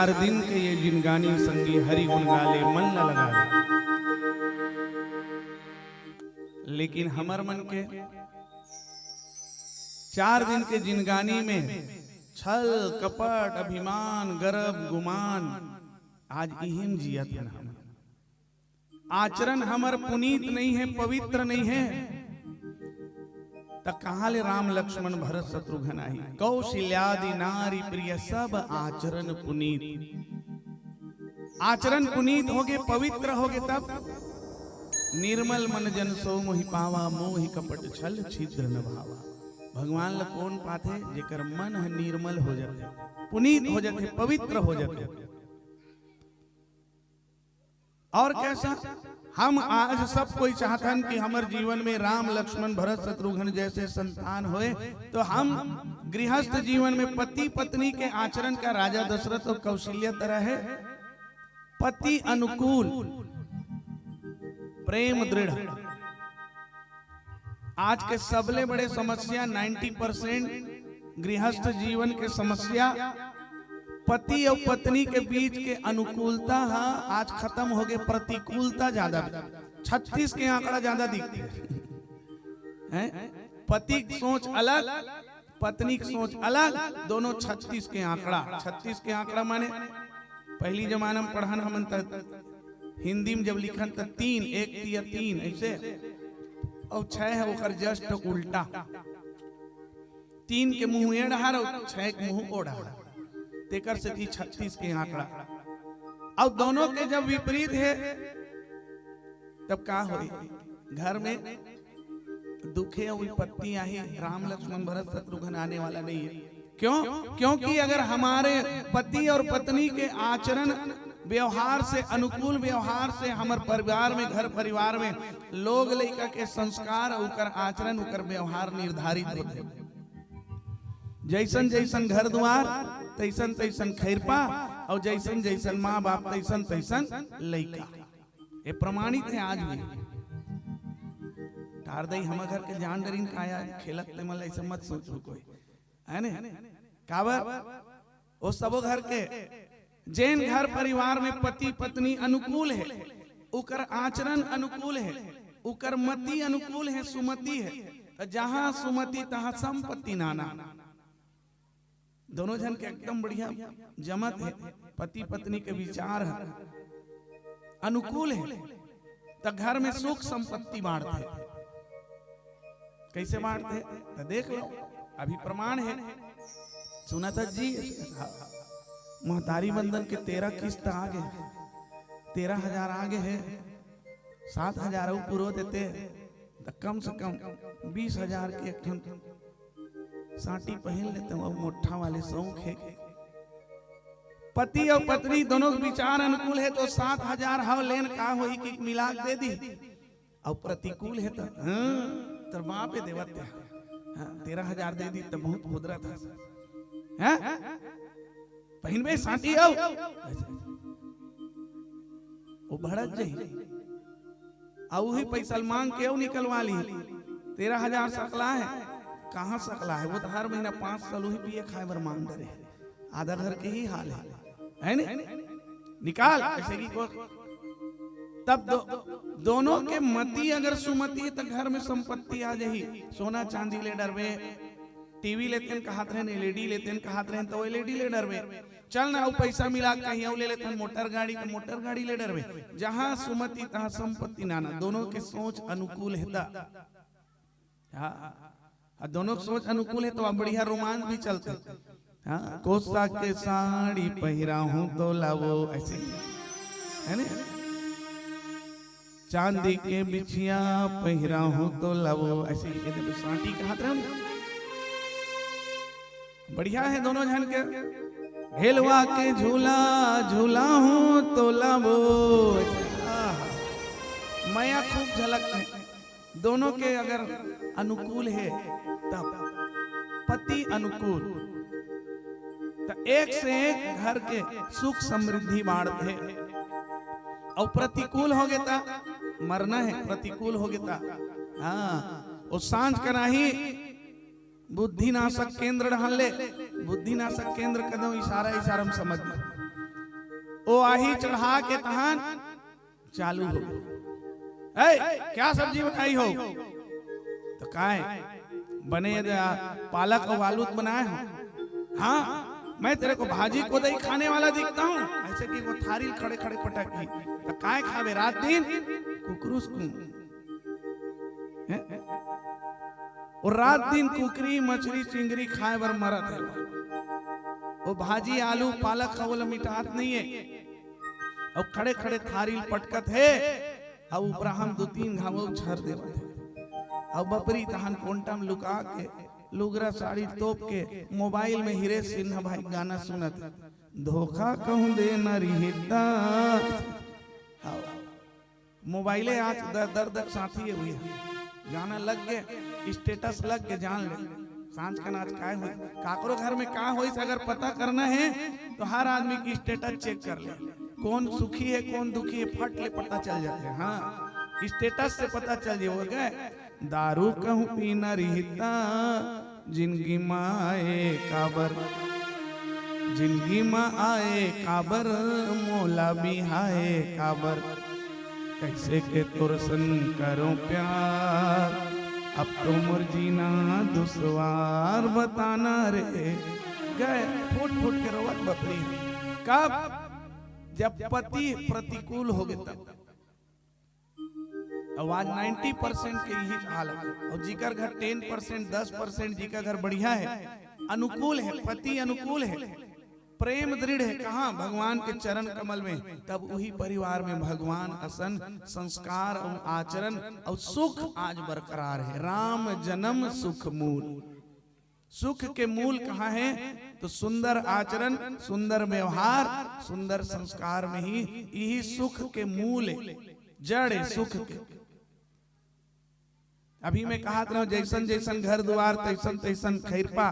चार दिन के ये जिनगानी संगी हरि गुण गाले मन ला लगा ले। लेकिन हमर मन के चार दिन के जिनगानी में छल, कपट, अभिमान, गर्व, गुमान, आज इहिम जियत हन हम। आचरण हमर पुनीत नहीं है, पवित्र नहीं है, त कहाँ ले राम लक्ष्मण भरत शत्रुघ्न आही? कौशल्यादि नारी प्रिय सब आचरण पुनीत। आचरण पुनीत होगे, पवित्र होगे, तब निर्मल मन जन सो मोहि पावा, मोहि कपट छल छिद्र न भावा। भगवान ल कोन पाथे? जेकर मन ह निर्मल हो जाथे, पुनीत हो जाथे, पवित्र हो जाथे। और कैसा? हम आज सब कोई चाहथन कि हमर जीवन में राम, लक्ष्मण, भरत, शत्रुघ्न जैसे संतान होए, तो हम गृहस्थ जीवन में पति पत्नी के आचरण का राजा दशरथ और कौशल्या तरह है, पति अनुकूल, प्रेम दृढ़। आज के सबले बड़े समस्या, नाइंटी परसेंट गृहस्थ जीवन के समस्या, पति अउ पत्नी के बीच के अनुकूलता ह आज खत्म होगे, प्रतिकूलता ज्यादा। छत्तीस के आंकड़ा ज्यादा दिखथे, हैं? पति के सोच अलग, पत्नी के सोच अलग, दोनों छत्तीस के आंकड़ा। छत्तीस के आंकड़ा माने पहली जमाना में पढ़न हमन त हिंदी में जब लिखन त तीन, एक तिया तीन, ऐसे, और छह है ओकर just उल्टा। तीन के मुंह ए डहार और छह के मुंह ओ डहार, तेकर सेती छत्तीस के आंकड़ा। और दोनों के जब विपरीत है, तब का होई? घर में दुखे और विपत्ति आही। राम, लक्ष्मण, भरत, शत्रुघ्न आने वाला नहीं है। क्यों? क्योंकि अगर हमारे पति और पत्नी के आचरण व्यवहार से, अनुकूल व्यवहार से हमर परिवार में, घर परिवार में लोग लइका के संस्कार, ओकर आचरण, ओकर व्यवहार निर्धारित होथे। जैसन जैसन घर दुआर, तैसन तैसन खैरपा, और जैसन जैसन माँ बाप, तैसन तैसन लइका। ये प्रमाणित है आज भी। टार दई, हमर घर के जान डरिन का आज खेलत ते मन ऐसे मत सोचो कोई, है ने? काबर? वो सबो घर के जेन घर परिवार में पति पत्नी अनुकूल है, उकर आचरण अनुकूल है, उकर मति अनुकूल है, सुमति है, तो जहाँ सुमति तहाँ संपत्ति नाना। दोनों झन के एकदम बढ़िया जमत है, पति पत्नी के विचार है, अनुकूल है, त घर में सुख संपत्ति बांटथे। कैसे बांटथे? त देख लो, अभी प्रमाण है। सुना था जी, महतारी बंधन के तेरह किस्त आ गए, तेरह हजार आ गए है, सात हजार अउ पुरो देते, त कम से कम बीस हजार के एक ठन साटी पहिन लेते हो, मोठा वाले शौक है। पति और पत्नी दोनों के विचार अनुकूल है, तो सात हजार हव लेन का होई कि मिला के दे दी, और प्रतिकूल है तो, हाँ, तोर बाप है देवत है, हाँ, तेरह हजार दे दी तो बहुत खुदरा था, हाँ? पहिनबे साटी आओ, वो भड़क जाही। आ उही पैसा ल मांग के अउ निकलवा ली। तेरह हजार सकला है, कहाँ सकला है? वो तो हर महीना पाँच सौ उही पिए खाए बर मांग डरे है। आधा घर के ही हाल है, है ने? निकाल ऐसे की को। तब दो, दोनों के मति अगर सुमति है, तो घर में संपत्ति आ जाही। सोना चांदी ले डरबे, टीवी लेतेन कहत रहेन, एलईडी लेतेन कहत रहेन, तो एलईडी ले डरबे। चल ना, अउ पैसा मिला के कहीं अउ ले लेथन मोटर गाड़ी, तो मोटर गाड़ी ले डरबे। जहाँ सुमति तहाँ संपत्ति नाना, दोनों के सोच अनुकूल है त। हाँ, हाँ, दोनों के सोच अनुकूल है तो अब बढ़िया रोमांस भी चलते। हाँ, कोसा के साड़ी पहिराहूँ तो लावो, ऐसे ही, है ना? चांदी के बिछिया पहिराहूँ तो लावो, ऐसे ही कहते तो साटी कहत रहे। बढ़िया है दोनों झन के। ढेलवा के झूला झूलाहूँ तो लावो। आहा, मया खूब झलक है। दोनों के अगर अनुकूल है तब पति अनुकूल, तो एक से एक घर के सुख समृद्धि बाढ़त है। और प्रतिकूल होगे त मरना है, प्रतिकूल होगे त, हाँ, वो सांझ कराही बुद्धिनाशक केंद्र डहान ले, बुद्धिनाशक केंद्र कदम इशारा, इशारा में समझ लो। ओ आही चढ़ा के तहान चालू हो। "ए, क्या सब्जी बनाई हो?" तो काय, "बने ये दे, पालक और आलू तो बनाए हो।" "हाँ, मैं तेरे को भाजी कोदई खाने वाला दिखता हूँ?" ऐसे कि वो थारी खड़े खड़े पटक की। "तो काय खाबे रात दिन?" "कुकरूस कूँ।" हैं? वो रात दिन कुकरी, मछरी, चिंगरी खाए बर मरत हे। वो भाजी, आलू, पालक ह ओला मिटात नहीं हे। अउ खड़े खड़े थारी ल पटकत हे। अउ ऊपरा हम दू तीन घाव अउ झर देवत हे। अउ बपरी तहन कोंटा म लुका के, लुगरा साड़ी तोप के, मोबाइल में हिरेश सिन्हा भाई गाना सुनत, "धोखा कहूँ देना रिहिता।" हाँ। मोबाइले आज द-, दर दर साथी हे भैया। गाना लग गे, status लग गे, जान ले। सांझ कन आज काय होइस, काकरो घर में का होइस, अगर पता करना हे, तो हर आदमी के status check कर ले। कौन सुखी हे, कौन दुखी हे, फट ले पता चल जाथे। हाँ, status से पता चल जाही। "दारू कहूँ पीना रिहिता, जिनगी म आए काबर, जिनगी म आए काबर, मोला बिहाए काबर, कइसे के तोर सन करों प्यार, अब तो मोर जीना दुसवार बताना रे।" गए फूट फूट के रोवत बपरी। कब? जब पति प्रतिकूल होगे तब। अउ आज ninety percent के यही हालत हे। अउ जिकर घर ten percent, दस percent, जिकर घर बढ़िया हे, अनुकूल हे, पति अनुकूल हे, प्रेम दृढ़ हे, कहाँ? भगवान के चरण कमल में। तब उही परिवार में भगवान असन संस्कार अउ आचरण अउ सुख आज बरकरार हे। राम जन्म सुख मूल। सुख के मूल कहाँ हे? तो सुंदर आचरण, सुंदर व्यवहार, सुंदर संस्कार में ही, यही सुख के मूल हे, जड़ हे सुख के। अभी मैं कहत रहेंव, जइसन जइसन घर दुवार, तइसन तइसन खइरपा,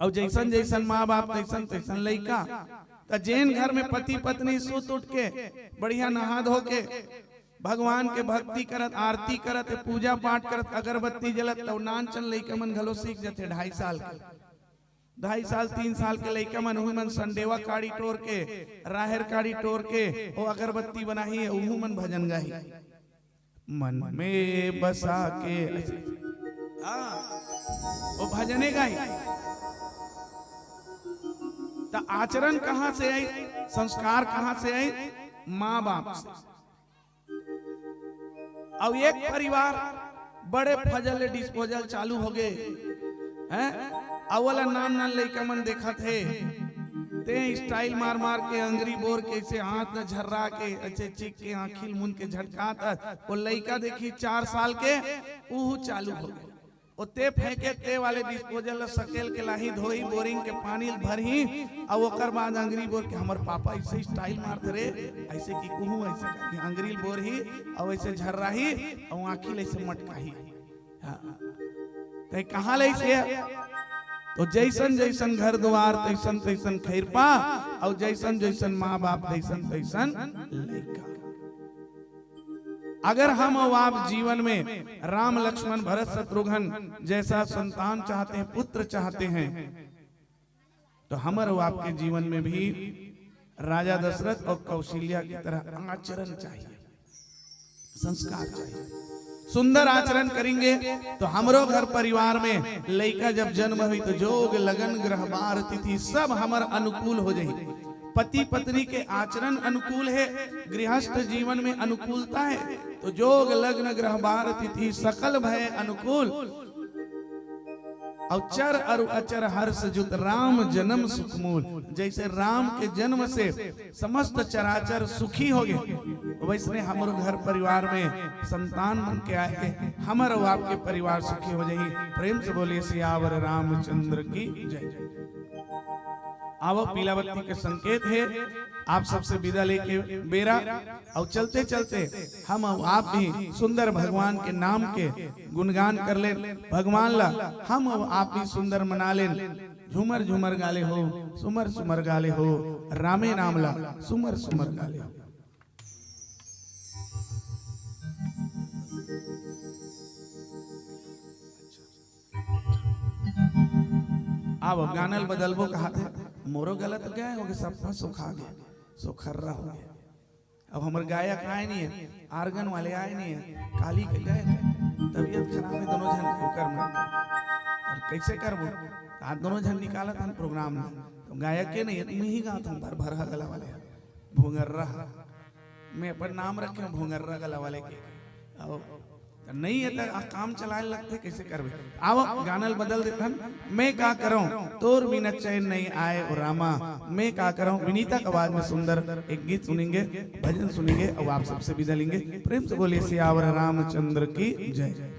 अउ जइसन जइसन माँ बाप, तइसन तइसन लइका। त जेन घर में पति पत्नी सुत उठ के बढ़िया नहा धो के भगवान के भक्ति करत, आरती करत, पूजा पाठ करत, अगरबत्ती जलत, त नानचन लइका मन घलो सीख जथे, ढाई साल के, ढाई साल, तीन साल के लइका मन, उही मन संडेवा काड़ी टोर के, राहेर काड़ी टोर के, ओ अगरबत्ती बनाही, उहू मन भजन गाही। मन में बसा के, हाँ, ओ भजने गाही। त आचरण कहाँ से आई, संस्कार कहाँ से आई? माँ बाप से। अउ एक परिवार बड़े फजल ले disposal चालू होगे, हैं? अउ ओला नान नान लइका मन देखत हे, ते style मार मार के, अंगरी बोर के, अइसे हाथ ल झर्रा के, अइसे चिक के, आँखी ल मुन के झटकात हे। ओ लइका देखही चार साल के, उहू चालू होगे। ओ ते फेंके ते वाले disposal ल सकेल के लाही, धोही, बोरिंग के पानी ल भरही, अउ ओकर बाद अंगरी बोर के, "हमर पापा अइसे style मारथे रे," अइसे कि उहू अइसे करही, अंगरी ल बोरही, अउ अइसे झर्राही, अउ आँखी ल अइसे मटकाही। हाँ। त कहाँ ले अइसे? तो जइसन जइसन घर दुवार, तइसन तइसन खइरपा, अउ जइसन जइसन माँ बाप, तइसन तइसन लइका। अगर हम अउ आप जीवन में राम, लक्ष्मण, भरत, शत्रुघ्न जैसा संतान चाहते हैं, पुत्र चाहते हैं, तो हमर अउ आपके जीवन में भी राजा दशरथ और कौशल्या की तरह आचरण चाहिए, संस्कार चाहिए। सुंदर आचरण करेंगे तो हमरो घर परिवार में लइका जब जन्म होही तो जोग लगन ग्रह बार तिथि सब हमर अनुकूल हो जाही। पति पत्नी के आचरण अनुकूल हे, गृहस्थ जीवन में अनुकूलता हे, तो जोग लग्न ग्रह बार तिथि सकल भय अनुकूल। अउ चर अरु अचर हर्ष जुत राम जन्म सुख मूल। जैसे राम के जन्म से समस्त चराचर सुखी होगे, वैसने हमरो घर परिवार में संतान मन के आए, हमर अउ आपके परिवार सुखी हो जाही। प्रेम से बोलिए सियावर रामचंद्र की जय। आवो, पीला बत्ती के संकेत हे, आप सबसे विदा लेके बेरा, अउ चलते चलते हम अउ आप भी सुंदर भगवान के नाम के गुणगान कर लेन। भगवान ला हम अउ आप भी सुंदर मना लेन। झूमर झूमर गाले हो, सुमर सुमर गाले हो, रामे नाम ला सुमर सुमर गाले हो। अब गाना ल बदलबो कहाथे, मोरो गलत गए होगे, सफा सुखा गए। सो खर्रा हो गया। अब हमर गायक आए नहीं है, आर्गन वाले आए नहीं है, काली के गए थे, तबीयत खराब है दोनों झन के, ओकर मन के। अब कैसे करबो? आज दोनों झन निकालत हन प्रोग्राम में, तो गायक के नहीं है, तो मैं ही गात हूँ, भर भरहा गला वाले, भोंगर्रा। मैं अपन नाम रखे हूँ भोंगर्रा गला वाले के। अब त नहीं है त आ काम चलाए लगथे, कैसे करबे? आव, गाना ल बदल देथन। मैं का करौं, तोर बिना चैन नहीं आए ओ रामा। मैं का करौं, विनीता के आवाज में सुंदर एक गीत सुनेंगे, भजन सुनेंगे और आप सबसे विदा लेंगे। प्रेम से बोलिए सियावर रामचंद्र की जय।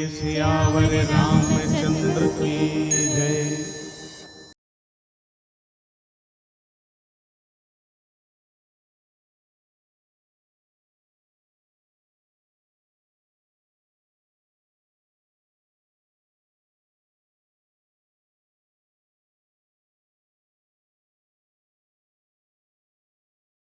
सियावर रामचंद्र की जय।